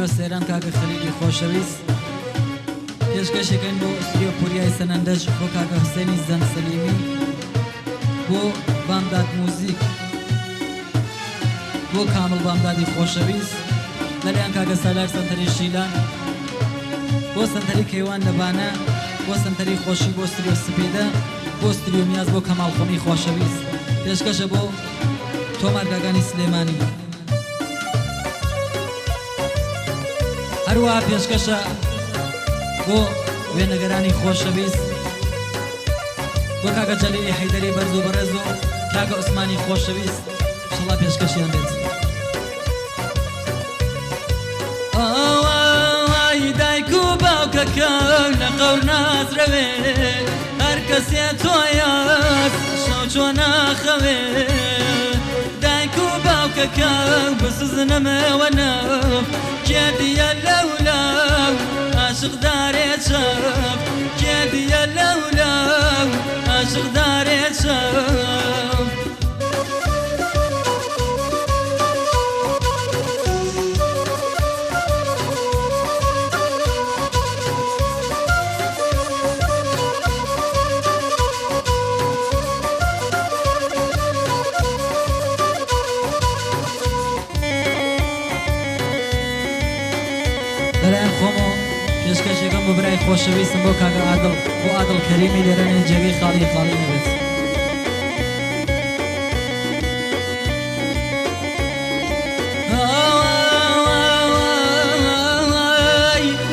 ستۆدیۆ سەیران کاکە خەلیلی خۆشەویست. پێشکەشەکەن بۆ ستۆدیۆ پوریای سەنەندەج بۆ کاکە حوسێنی زەند سەلیمی، بۆ بامداد موزیک، بۆ کامڵ بامدادی خۆشەویست، لەلایەن کاکە سالار سەنتەری شیلان، بۆ سەنتەری کەیوان لە بانە، بۆ سەنتەری خۆشی، بۆ ستۆدیۆ سپیدە، بۆ ستۆدیۆ نیاز، بۆ کەماڵ خۆمی خۆشەویست. پێشکەشە بۆ تۆمارگاکانی سلێمانی. هەروەها پێشکەشە بۆ وێنەگەرانی خۆشەویست، بۆ کاکە جەلیلی حەیدەری بەرز و بەڕێز و کاکە عوسمانی خۆشەویست، ئینشەڵڵا پێشکەشیان بێت. ئاوای دایک و باوکەکە لە قەور نازرەوێ، هەر کەسێ تۆیاس شەو چۆ ناخەوێ. دایک و باوکەکە بسزنەمەوە نەف، کێ دیە لەولا عاشق دارێ چەپ، کێ دیە لەولا عاشق دارێ چەپ. لەلایەن خۆمەوە پێشکەشێکم بۆ برای خۆشەویستم بۆ کاکە عادڵ، بۆ عادڵ کەریمی لێرە جێگەی خاڵی خاڵی نەبێت.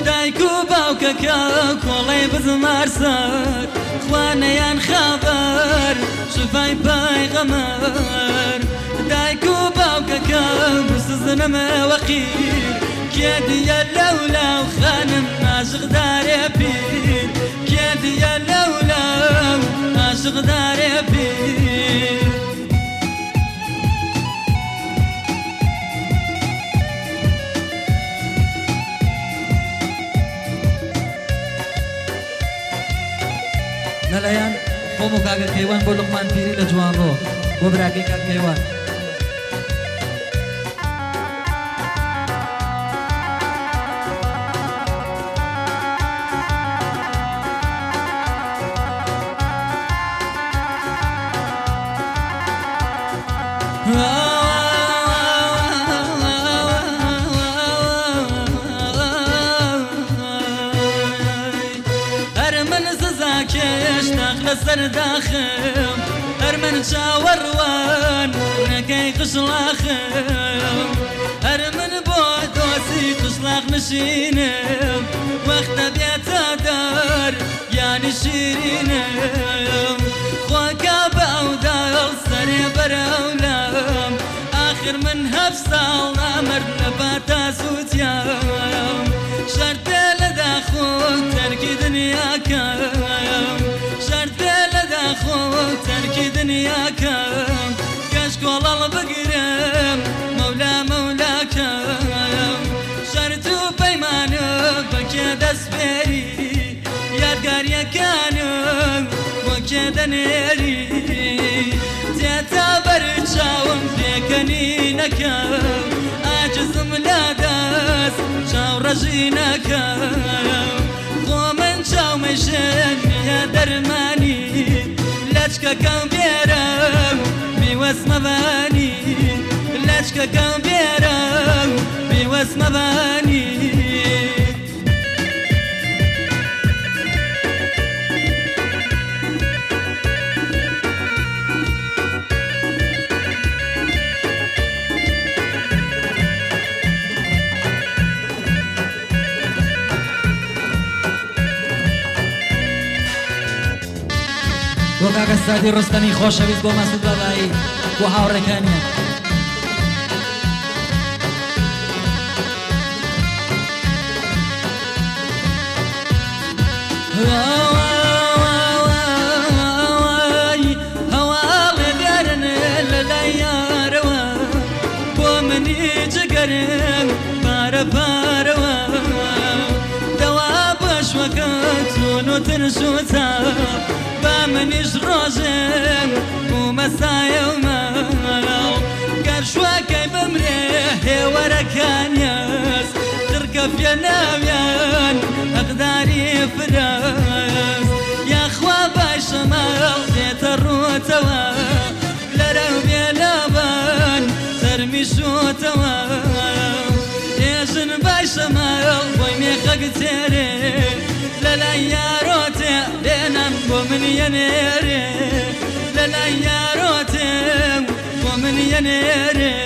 دایک و باوکەکە کۆڵەی بزمار سەر، خوانەیان خەبەر شفای پەیغەمبەر. دایک و باوکەکە بسزنەمەوە قیر، کێ دیە لەولا و خانم عاشق دارێ پیر، کێ دیە لەولا و عاشق دارێ پیر. لەلایەن خۆم و کاکە کەیوان بۆ لوقمان پیری لە جوانڕۆ، بۆ براکەی کاک کەیوان. هەر من سزاکێش تاق لەسەر داخم، هەر من چاوەڕوان ڕێگەی قشڵاخم، هەر من بۆ دۆسی قشڵاخ نشینم، وەختە بێتە دەر گیانی شیرینم. خۆکە بە ئەو داڵ سەرێ بەرەولام، ئاخر من هەفت ساڵ نامرد لە پاتا سووتیام. شەرتێ لە داخۆ تەرکی دنیاکەم، شەرتێ لە داخۆ تەرکی دنیاکەم، کەش کۆڵەڵ بگرم مەولا مەولاکەم. شەرت و پەیمانە بەکێ دەستپێری، یادگاریەکانم بۆ کێ دەنێری. تێتا بەرچاوم پێکەنی نەکەم، عاجزم لە دەست چاو ڕەژی نەکەم. خۆ من چاومەشێن نییە دەرمانی، لەچکەکەم بێرە بیوەسمەبانی، لەچکەکەم بێرە بیوەسمەبانی. بۆ کاکە سادی ڕۆستەمی خۆشەویست، بۆ مەسعود بابایی، بۆ هاوڕێکانیان. هەواڵێ بێرن لە لای یارەوە، بۆ منی جگەرم پارە پارەوە. دەوا بەشوەکە چۆن و ترش و چاپ، با منیش ڕۆژێم و مەسایە و ماڵ. گەر شوەکەی بمرێ هێوەرەکانیاس کەفیە ناویان ئەقداری فراز یاخوا باشەماڵ بێتە ڕووتەوە لەرەو بێ لابان تەرمی شوتەوە ئێژن باشەماڵ بۆی مێخەک تێرێ لەلای یارۆتێ بێنام بۆ من یەنێرێ لەلای یارۆتێ بۆ من یەنێرێ.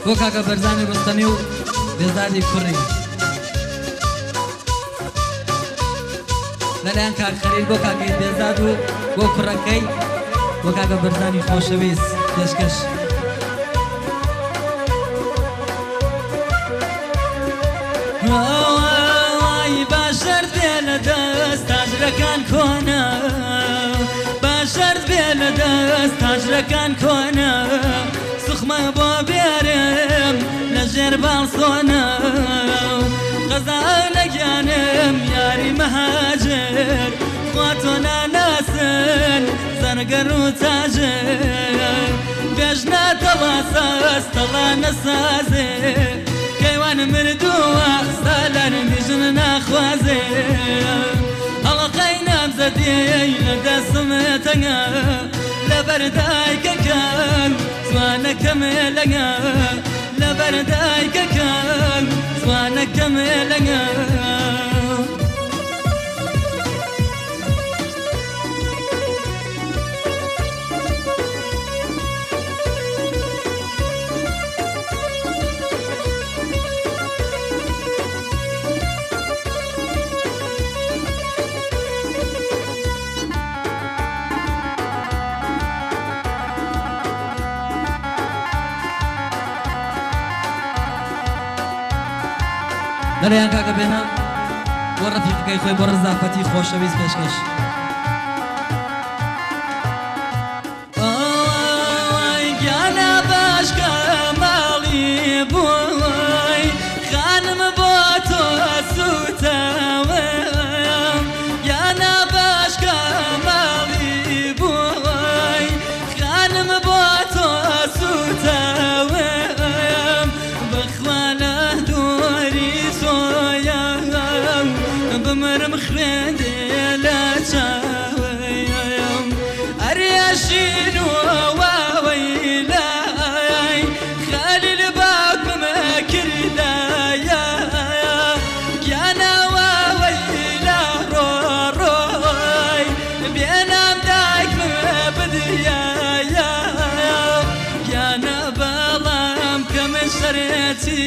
بۆ کاکە بەرزانی ڕۆستەمی و بێزادی کوڕی لەلایەن کاک خەلیل بۆ کاکەی بێزاد و بۆ کوڕەکەی بۆ کاکە بەرزانی خۆشەویست پێشکەش. وای باشەرت بێ لە دەست تاجرەکان کۆنە، باشەرت بێ لە دەست تاجرەکان کۆنە، سوخمە بۆ بێرم لەژێر باڵسۆنە، غەزا لە گیانم یاری مەهاجر، خوا تۆ ناناسن زەنگەر و تاجر، بێژنە تەڵا ساز تەڵا نەسازێ، کەیوان مردووە سالار بیژن ناخوازێ، هەڵقەی نامزەدی لە دەستم تەنگە، لەبەر دایکەکەم زوانەکەم لەنگە، لەبەر دایکەکەم زوانەکەم لەنگە. لەلایەن کاکە بێنە بۆ ڕەفیقەکەی خۆی بۆ ڕزافەتی خۆشەویست پێشکەش. ئای گیانە باشکە ماڵی بووی، خانم بۆ تۆ سوتەوەم، گیانە باشکە ماڵی بووی، خانم بۆ تۆ سوتەوەم، بەخوا لە دووری تۆیام بمرم خوێندێ لە چاوەیم، ئەریاشین و واوەیلای خەلیل باوکم کردایە، گیانە واوەیلا ڕۆ ڕۆی بێنام دایکم بدیایە، گیانە بەڵام کە من شەرێتی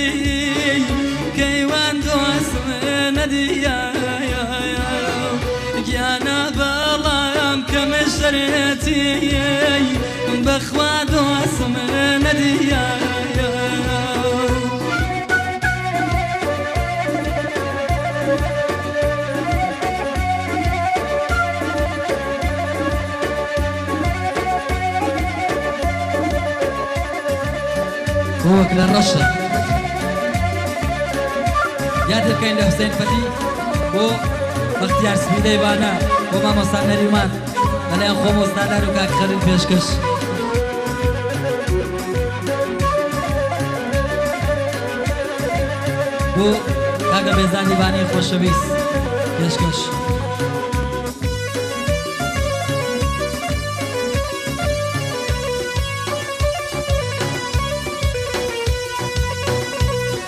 کەیوان دۆستم نەدیایە، گیانە بەڵام کە من شەرێتی بەخوا دۆستم نەدیایە. بۆ لە ڕەشە یاد بکەین لە حوسێن فەتی بۆ بەختیار سپیدەی بانە بۆ مامۆستا نەریمان لەلایەن خۆم وەستادار و کاک خەلیل پێشکەش. بۆ کاکە بێزانی بانەی خۆشەویست پێشکەش.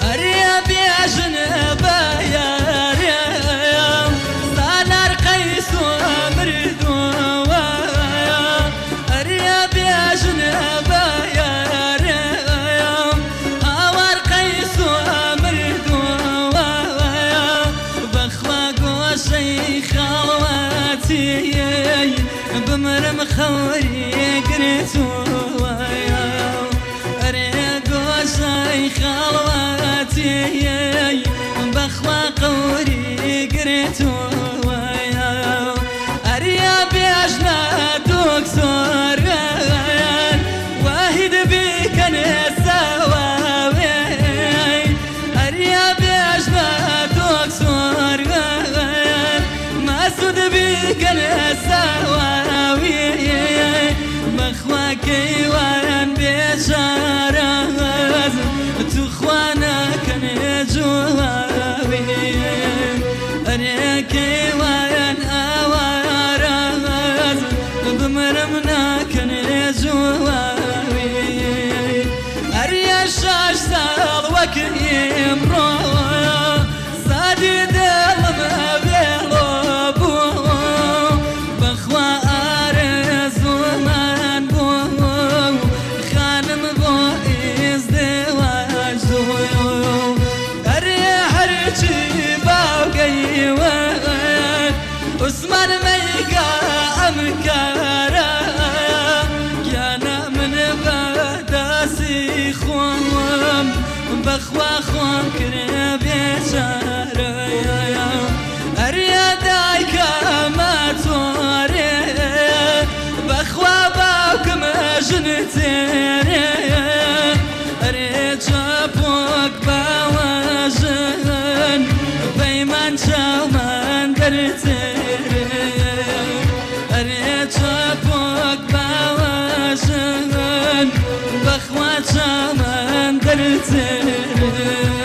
ئەرێ بێژن بە یارێم سالار قەیس و مردووە، ئەرێ بێژن بە یارێم هاوار قەیس و مردووە، بەخوا گۆشەی خاڵوەتی بمرم خەوری گرتووە، ئەرێ گۆشەی خاڵوەتی بەخوا قەوری گرتووە، ئەریا بێژنە ئەرێ کەیوان ئاوارەز بمرم ناکەنێ جوواوی ئەریە 6 ساڵ وەک ئیمڕۆ زادی دڵم بێڵۆ بوو بەخوا ئارەزوومان بوو خانم بۆ ئیزدواج دوو ئەرێ هەرچی باوگەیوەت عوسمان مەیکا ئەم کارە گیانە من بەدەستی خۆم بەخوا خۆم کرێ بێچارە ئەرێ دایکە ماتۆرێ بەخوا باوکم ژن تێرێ ئەرێ چاپۆک باوەژن پەیمان چاومان دەرتێرێ ئەرێ چاپۆک باوەژن بەخوا چاومان دەرتێرێ.